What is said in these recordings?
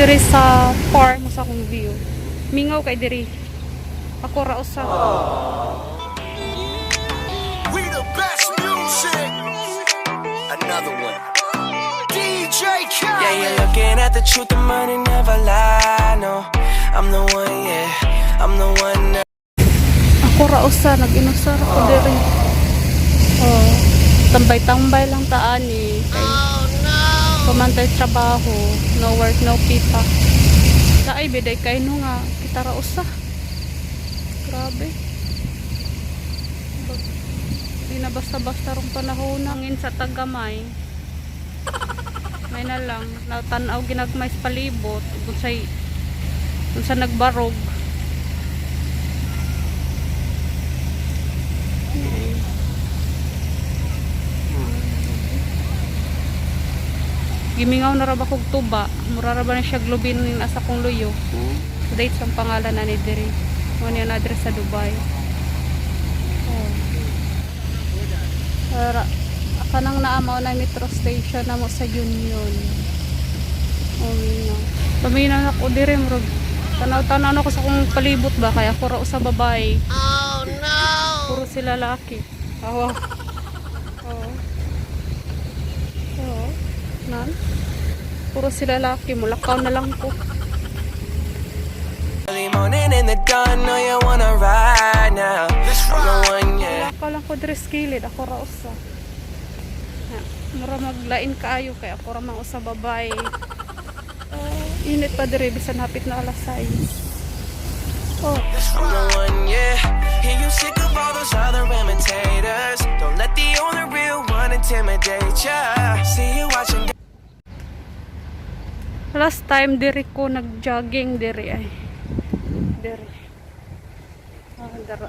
Diri sa farm sa akong view. Mingaw kay diri. Ako ra usa. We the best music. Another one. DJ Yeah, Khaled. you're looking at the truth, the money never lie. No, I'm the one, yeah. I'm the one. Ako ra usa, nag-inusar ako diri. Oh, tambay-tambay lang ta ani kay Oh no. pamantay trabaho, no work, no pay pa. Saay biday kay no nga kita ra usa. Grabe. Di na basta-basta rong panahon nangin sa tagamay. May na lang natanaw ginagmay sa palibot ug unsay unsa nagbarog. Ay. Gimingaw na ra ba kog tuba, mura ra ba na siya globin ning nasa kong luyo. Dates ang pangalan na ni diri. Mo niya na address sa Dubai. Oh. Ara, kanang naamaw na metro station na mo sa Union. Oh, mingaw. Paminaw na ako diri, murag tanaw-tanaw na ko sa akong palibot ba kaya ako ra usa babae. Oh no. Puro sila laki. Oo. Oo. Oo. Nan. Puro sila laki. Mulakaw na lang ko. Early morning in the dawn, know you wanna ride now. Let's I'm the ride. one, yeah. Mulakaw lang ko diri sa kilid. Ako ra usa. Ha, mura maglain kaayo kay ako ra man usa babae. Oh, init pa diri bisan hapit na alas 6. Oh, Let's I'm the ride. One, yeah. Hear you sick of all those other imitators. Don't let the only real one intimidate ya. See you watching. Last time diri ko nag-jogging diri ay. Diri. Ah, dara.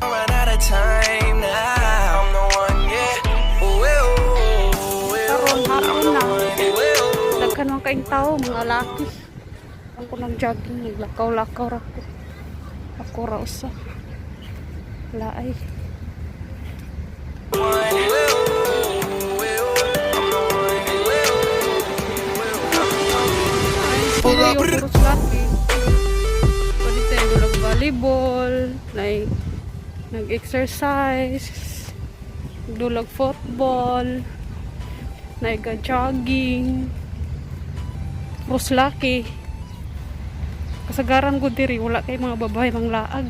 Run out of time now. I'm the one, yeah. Ooh, eh, ooh, eh, Karon ooh. hapon I'm the na. one. Ooh, eh, ooh. Daghan man kayong tao, mga laki. Ako nag-jogging, naglakaw-lakaw ra ko. Ako ra usa. Laay. One. Ooh, eh, ooh, eh, ooh. I'm the one. Ooh, eh, ooh, eh, ooh. Puro yung puros laki. Pwede tayo nag-volleyball, like, nag-exercise, dulag football, nag-jogging. Puros laki. Kasagaran ko diri, wala kay mga babae mang laag.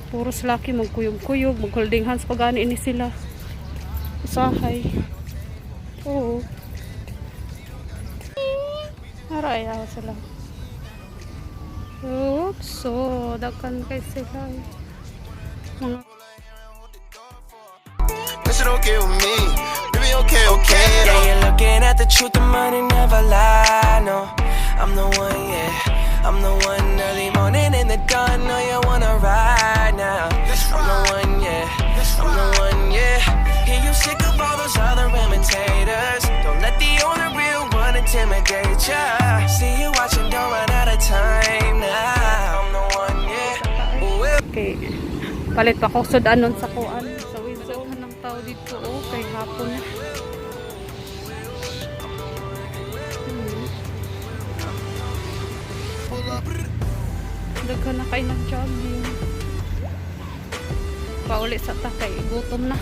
Puros laki magkuyog-kuyog, mag-holding hands pa gani ni sila. Usahay. Oo. Ara ayaw sila. Oops, so daghan kay sila. Mga That shit okay with me. Baby, okay Yeah, though. You're looking at the truth, the money never lie. No, I'm the one, yeah. I'm the one. Early morning in the dawn, know you wanna ride now. Let's I'm the ride. One, yeah. Let's I'm the ride. One, yeah. Hear you sick of all those other imitators. Don't let the only real one intimidate ya. See you watching, don't run out of time now. I'm the one, yeah. Ooh, eh. Okay. Palit pa ko sudanon sa kuan sa Windsor ng tao dito, oh, kay hapon na. Daghan na kay nag-jogging. Pauli sa ta kay gutom na.